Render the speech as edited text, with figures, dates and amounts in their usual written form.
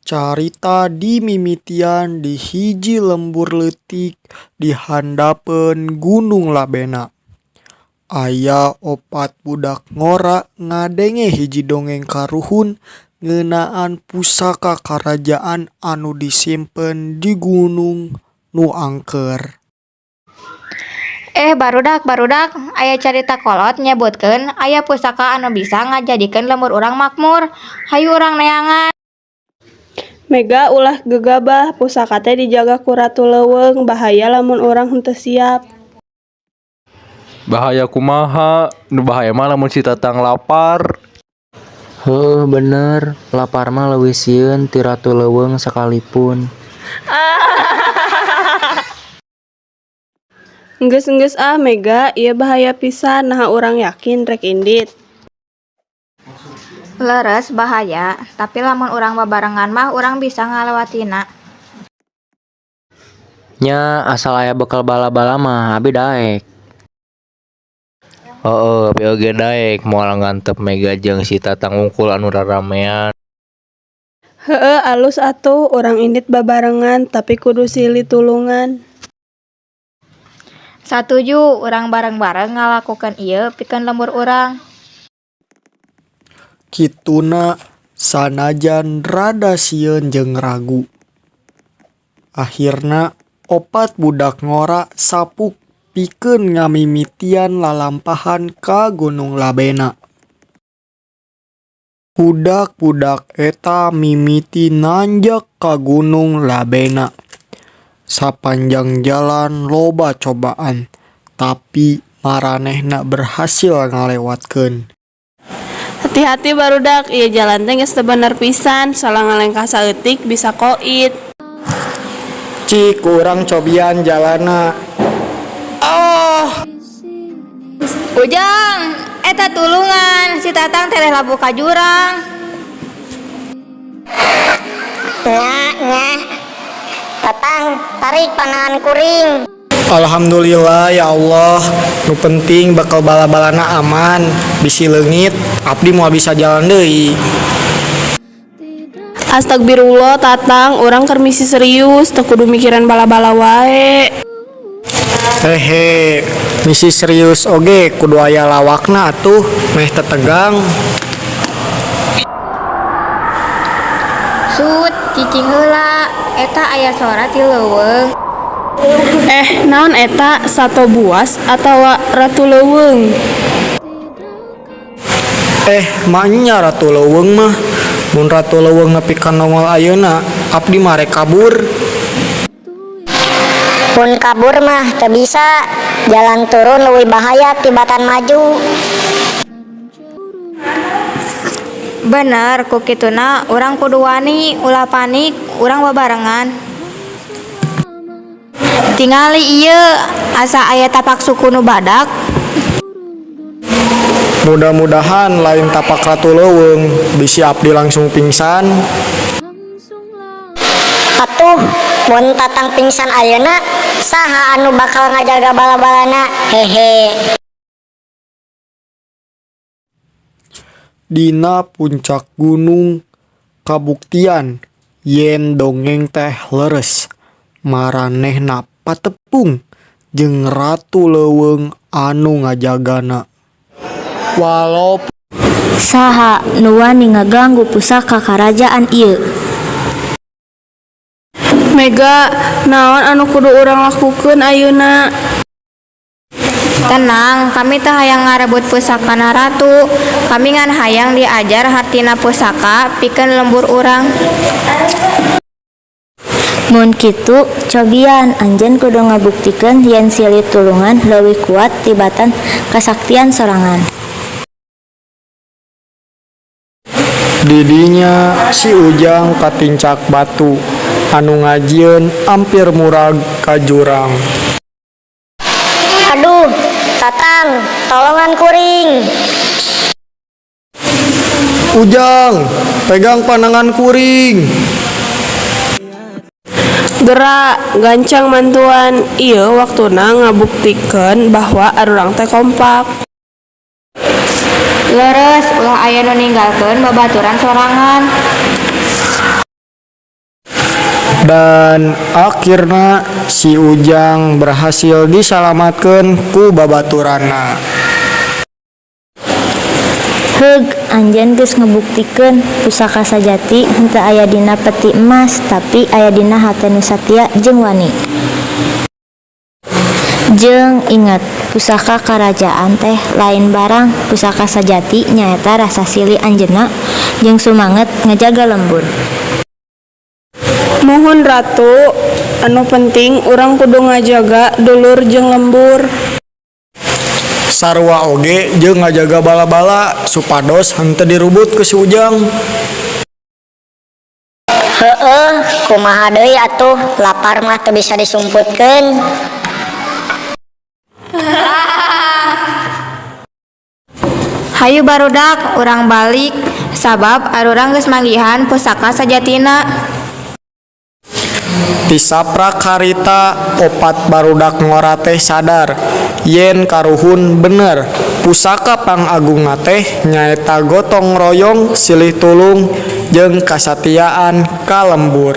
Carita dimimitian di hiji lembur leutik di handapeun Gunung Labena. Aya opat budak ngora ngadenge hiji dongeng karuhun ngeunaan pusaka karajaan anu disimpen di gunung nu angker. Eh, barudak barudak, aya carita kolot nyebutkeun aya pusaka anu bisa ngajadikeun lembur urang makmur. Hayu urang neangan. Mega, ulah gegabah, pusaka teh dijaga ku Ratu Leuweung, bahaya lamun urang henteu siap. Bahaya kumaha? Nu bahaya mah lamun si Tatang lapar. Heueuh bener, lapar mah leuwih sieun ti Ratu Leuweung sakalipun. Geus-geus ah, Mega, ieu bahaya pisan, naha urang yakin rek indit. Leres bahaya, tapi lamun urang babarengan mah urang bisa ngalewatina. Nya, asal aya bekel bala-bala mah abi daek. Heueuh, abi oge daek, moal ngantep Mega jeung si Tatang wungkul anu raramean. Heueuh alus atuh, urang indit babarengan, tapi kudu silih tulungan. Satuju, urang bareng-bareng ngalakukeun ieu pikeun lembur urang. Kituna sanajan rada sieun jeung ragu. Ahirna opat budak ngora sapuk pikeun ngamimitian lalampahan ka Gunung Labena. Budak-budak eta mimiti nanjak ka Gunung Labena. Sapanjang jalan loba cobaan, tapi maranehna berhasil ngalewatkeun. Hati-hati, barudak, ieu jalan teh geus teu bener pisan, salah ngalengkah saeutik bisa koit. Cik, urang cobian jalanna. Ah! Ujang, eta tulungan, si Tatang tereh labuh ka jurang. Nya, nya. Tatang, tarik panangan kuring. Alhamdulillah ya Allah, nu penting bakal bala-balana aman, bisi leungit, abdi moal bisa jalan deui. Astagfirullah, Tatang, urang keur misi serius, teu kudu mikiran bala-bala wae. Hehe, misi serius oge kudu aya lawakna atuh, meh teu tegang. Sut, cicing heula, eta aya sora ti leuweung. Eh, naon eta, sato buas atawa Ratu Leuweung? Eh, maenya Ratu Leuweung mah. Mun Ratu Leuweung nepi ka nongol ayeuna, abdi mah rek kabur. Mun kabur mah teu bisa, jalan turun leuwih bahaya tibatan maju. Bener, ku kituna urang kudu wani, ulah panik, urang babarengan. Tingali ieu, asa aya tapak suku nu badak. Mudah-mudahan lain tapak Ratu Leuweung, bisi abdi langsung pingsan. Atuh, mun Tatang pingsan ayeuna, saha anu bakal ngajaga bala-balana? Hehe. Dina puncak gunung kabuktian yen dongeng teh leres, maranehna patepung jeung Ratu Leuweung anu ngajagana. Walaupun Saha nu wani ngaganggu pusaka karajaan ieu? Mega, naon anu kudu urang lakukeun ayeuna? Tenang, kami teu hayang ngarebut pusakana ratu. Kami ngan hayang diajar hartina pusaka pikeun lembur urang. Mun kitu, cobian anjeun kudu ngabuktikeun yen silih tulungan leuwih kuat tibatan kasaktian sorangan. Di dinya si Ujang katincak batu anu ngajieun ampir murag ka jurang. Aduh, Tatang, tolongan kuring. Ujang, pegang panangan kuring. Gerak, gancang mantuan, ieu waktuna ngabuktikeun bahwa arurang teh kompak. Leres, ulah aya nu ninggalkeun babaturan sorangan. Dan akhirna si Ujang berhasil disalamatkeun ku babaturanna. Heug, anjeun geus ngabuktikeun pusaka sajati henteu aya dina peti emas, tapi aya dina hate nu satia jeung wani. Jeung inget, pusaka karajaan teh lain barang, pusaka sajati nyaeta rasa silih anjeunna jeung sumanget ngajaga lembur. Muhun, Ratu, anu penting urang kudu ngajaga dulur jeung lembur. Sarua oge jeung ngajaga bala-bala supados henteu dirubut ku si Ujang. Heeh, kumaha deui atuh, lapar mah teu bisa disumputkeun. Hayu barudak, urang balik sabab arurang geus manggihan pusaka sajatina. Ti saprak harita opat barudak ngora teh sadar yen karuhun bener pusaka pangagungna teh nyaeta gotong royong, silih tulung jeung kasatiaan ka lembur.